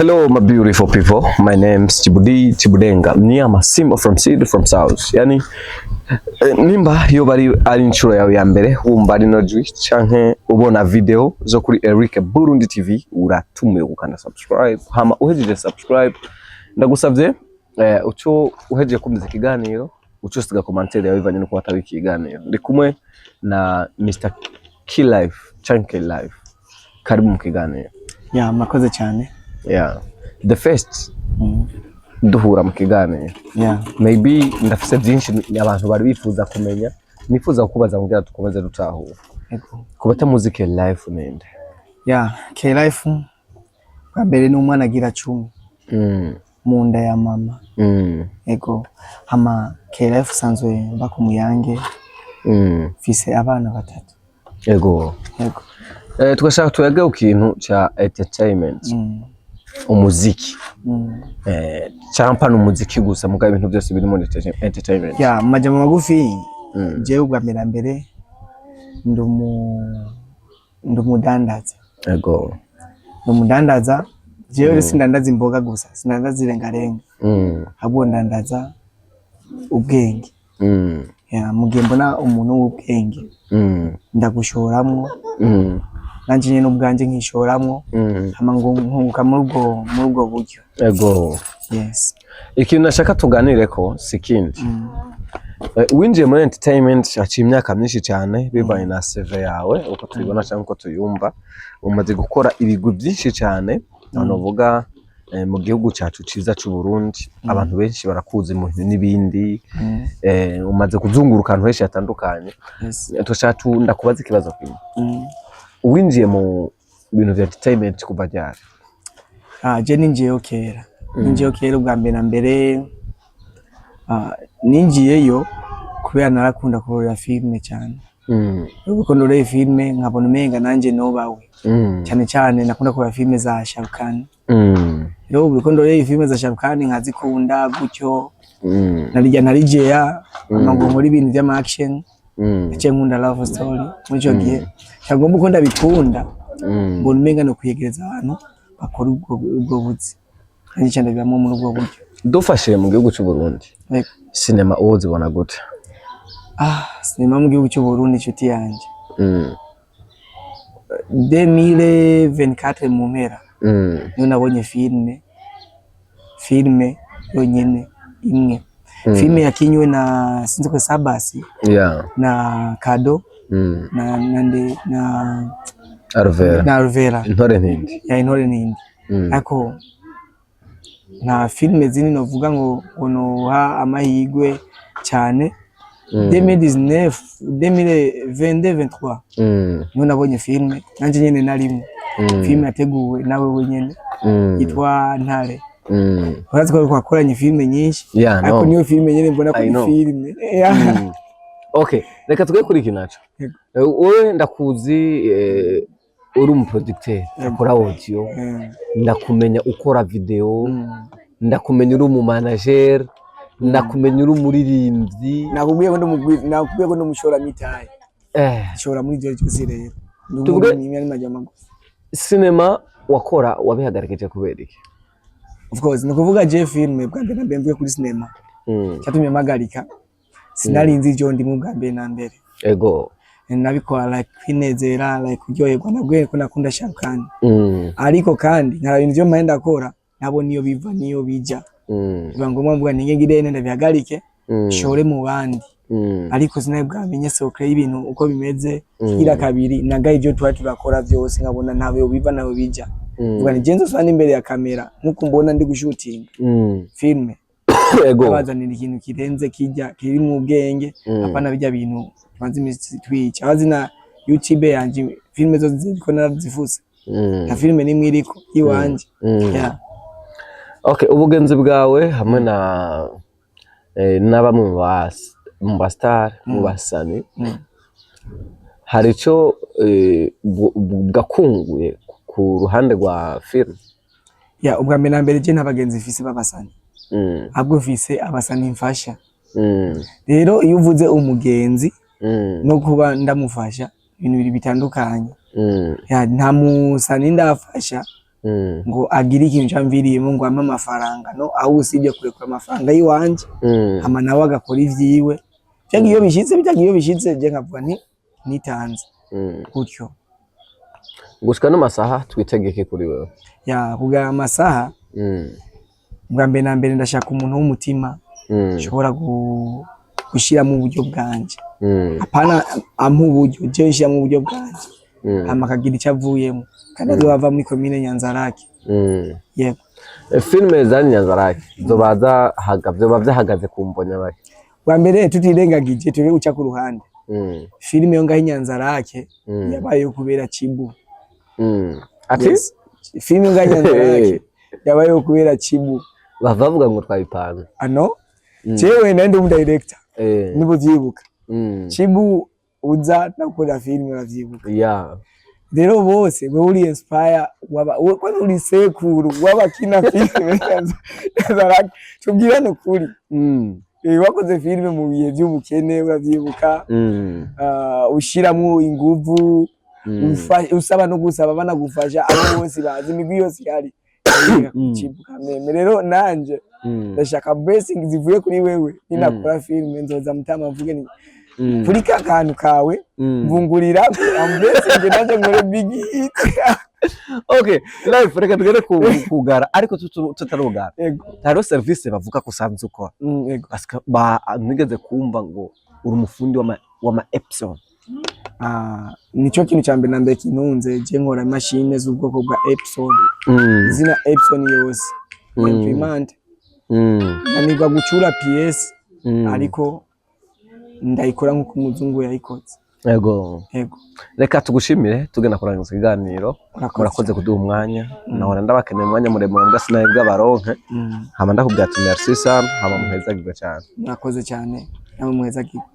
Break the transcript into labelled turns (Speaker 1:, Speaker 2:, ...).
Speaker 1: Hello my beautiful people, my name is Chibudi Chibudenga Mnyama Simba from City from South. Yani nimba iyo bari ari inshuro yawe ya mbere wumva rino jwi canke ubona video zo kuri Eric Burundi TV, uratumiwe gukanda subscribe. Hama uhejeje subscribe, ndagusavye uco uhejeje kumva ikiganiro, uco usiga commentaire yawe bivanye nuko watawe ikiganiro. Ndi kumwe na Mr. K-Life canke K-Life, karibu mu kiganiro.
Speaker 2: Ya, murakoze cyane.
Speaker 1: Yeah, the first duhura mu kiganiro. Maybe ndafise byinshi abantu bari bifuza kumenya, nifuza kukubaza kugira dukomeze dutahura.
Speaker 2: Yego.
Speaker 1: Ku batamuzi, K-Life ninde?
Speaker 2: Ya, K-Life bwa mbere ni umwana agira 10 mu nda ya mama. Ego. Hama K-Life usanzwe mba ku Muyange, mfise abana batatu. Ego.
Speaker 1: Tugashaka tuyage ku kintu ca entertainment, umuziki, campa n'umuziki gusa, mugabo ibintu byose biri muri entertainment.
Speaker 2: Ya, mu majambo magufi, jewe ubwa mbere na mbere ndi umudandaza. Ndi umudandaza. Jewe sindandaza imboga gusa, sindandaza irengarenga, ahubwo ndandaza ubwenge. Ya, mu gihe mbona umuntu w'ubwenge, ndagushoramwo, nanje nyene ubwanje nkishoramwo, hama ngo nkunguka muri ubwo buryo. Yes.
Speaker 1: Ikintu nashaka tuganireko si kindi. Winjiye muri entertainment haciye imyaka myinshi cyane. Bivanye na CV yawe uko tubibona cyangwa uko tuyumva, umaze gukora ibigwi byinshi cyane. Ahantu uvuga mu gihugu cyacu ciza c'u Burundi, abantu benshi barakuzi mu bintu n'ibindi. Umaze kuzunguruka ahantu henshi hatandukanye. Turashaka ndakubaza ikibazo kimwe. Winjiye mu bintu vya entertainment kuva ryari?
Speaker 2: Ah, je ninjiyeyo kera. Ninjiyeyo kera. Ubwa mbere na mbere, ninjiyeyo kubera narakunda kurora filime cyane. Uko ndoreye filime nkabona umenga nanje nobawe. Cyane cyane nakunda kurora filime za Shahrukh. Rero ubu uko ndoreye filime za Shahrukh nkazikunda gutyo, narirya narijeya ngo nkore ibintu vy'ama action. Naciye nkunda love story muri ico gihe, cyangwa uko ndabikunda, mbona umenga no kwiyegereza abantu bakora ubwo buzi, kandi cyane ndabibamwo muri ubwo buryo.
Speaker 1: Dufashe mu gihugu c'u Burundi, sinema uwo zibona gute?
Speaker 2: Ah, sinema mu gihugu cy'u Burundi, inshuti yanje, 2024 mu mpera niyo nabonye filme yonyene imwe, filme yakinywe na sinzi ko Sabasi na Kado na nde na
Speaker 1: Alvera.
Speaker 2: Na Alvera.
Speaker 1: Intore ntindi.
Speaker 2: Ya, Intore Ntindi. Ariko nta filme zindi novuga ngo noha amahirwe cyane. 2019, 2022, 23 niho nabonye filme nanje nyene narimo, filme yateguwe nawe wenyene, yitwa Ntare. Urazi ko twakoranye filme nyinshi, ariko
Speaker 1: no.
Speaker 2: niyo filme nyene mbona ko
Speaker 1: I
Speaker 2: ni
Speaker 1: know.
Speaker 2: filme. Yeah.
Speaker 1: Okay, reka tuge kuri iki naco.
Speaker 2: Yego.
Speaker 1: Wowe ndakuzi uri umuproducteur akora audio, ndakumenya ukora video, ndakumenya uri umu manager, ndakumenya uri umuririmbyi.
Speaker 2: Nakubwiye ko ndi umushoramitahe. Nshora muri ivyo byose rero. Ndi umurimyi ari majya magufi.
Speaker 1: Sinema wakora wabihagarikije kubera iki?
Speaker 2: Of course, ni ukuvuga je filme bwa mbere na mbere, mvuye kuri sinema, cyatumye mpagarika, sinari nzi ivyo ndimo bwa mbere na mbere. Nabikora like kwinezera, like kuryoherwa. Nabwiye ko nakunda Shahrukh, ariko kandi nkaraba ibintu vyo mpaye ndakora, nabona iyo biva niyo bija. Biba ngombwa mvuga nti ngire ndabihagarike, shore mu bandi. Ariko sinari bwamenye secret y'ibintu uko bimeze. Kira kabiri nagaye ivyo tuba turakora vyose, nkabona ntawe biva nawe bija. Mvuga nti je nzosubira n'imbere ya kamera nkuko mbona ndi gushutinga filme, abazanira ikintu kirenze kijya kiri mu bwenge, apana bijya bintu tumaze iminsi twica. Abazi na YouTube yanje, filme zose ziriko narazifuse. Nta filme nimwe iriko iwanje. Yeah.
Speaker 1: Okay, ubugenzi bwawe hamwe na bamwe mu ba star, mu basani, hari ico bwakunguye ku ruhande rwa film?
Speaker 2: Ya, ubwa mbere na mbere je nta bagenzi mfise b'abasani, ahubwo mfise abasani mfasha. Rero iyo uvuze umugenzi no kuba ndamufasha, ibintu bibiri bitandukanye. Ya, nta musani ndafasha. Ngo agire ikintu camviriyemo, ngo ampe amafaranga, no ahubwo usibye kurekura amafaranga y'iwanje, hama nawe agakora ivyiwe. Vyagiye iyo bishitse, vyagiye iyo bishitse, je nkavuga nti nitanze gutyo.
Speaker 1: Gushika no masaha twitegeke kuri wewe?
Speaker 2: Ya, kugaya amasaha, bwa mbere na mbere ndashaka umuntu w'umutima nshobora gushiramo uburyo bwanje, apana ampa uburyo, jewe nshiramo uburyo bwanje, hama akagira ico avuyemo, kandi azova muri komine Nyanzarake. Yego.
Speaker 1: Filime za Nyanzarake zoba vyoba vyahagaze ku mbonya bake?
Speaker 2: Bwa mbere, tutirengagije, turi guca ku ruhande, filime yo ngaho i Nyanzarake yabayeho kubera Chibu.
Speaker 1: Ati?
Speaker 2: Yes. Filime yo ngaho i Nyanzarake yabayeho kubera Chibu.
Speaker 1: Bava bavuga ngo twabipanze.
Speaker 2: Ano jewe nari ndi umu director, niba uvyibuka. Chibu uza nakora filime, uravyibuka?
Speaker 1: Yeah.
Speaker 2: Rero bose wewe uri inspire waba wewe uri sekuru w'abakina filime Nyanzarake, tubwirane ukuri. Wakoze filime mu bihe by'ubukene, uravyibuka? Ushiramwo inguvu, usaba no gusaba banagufasha, abo bose bazi imigwi yose ihari. Chibu Kameme, rero nanje ndashaka blessing zivuye kuri wewe. Ninakora filime nzoza mutama mvuge ni kuri ka kantu kawe, mvungurira am blessing, nanje nkore big hit.
Speaker 1: Okay, life, reka tugere ku kugara, ariko tutarugara, hariho service bavuga ko usanzwe ukora.
Speaker 2: Yego.
Speaker 1: Parce que ba nigeze kumva ngo uri umufundi w'ama Epson.
Speaker 2: Ah, nico kintu ca mbere na mbere kintunze. Je nkora imashine z'ubwoko bwa Epson, izina Epson yose, imprimante. Nanirwa gucura pièce, ariko ndayikora nk'uko umuzungu yayikoze. Yego.
Speaker 1: Reka tugushimire, tugenda kurangiza ikiganiro.
Speaker 2: Urakoze.
Speaker 1: Murakoze kuduha umwanya. Nahora ndabakeneye umwanya muremure, mbwa sinahebwa baronke. Hama ndakubwira ati merci sana, hama muhezagirwe cyane.
Speaker 2: Murakoze cyane namwe, muhezagirwe.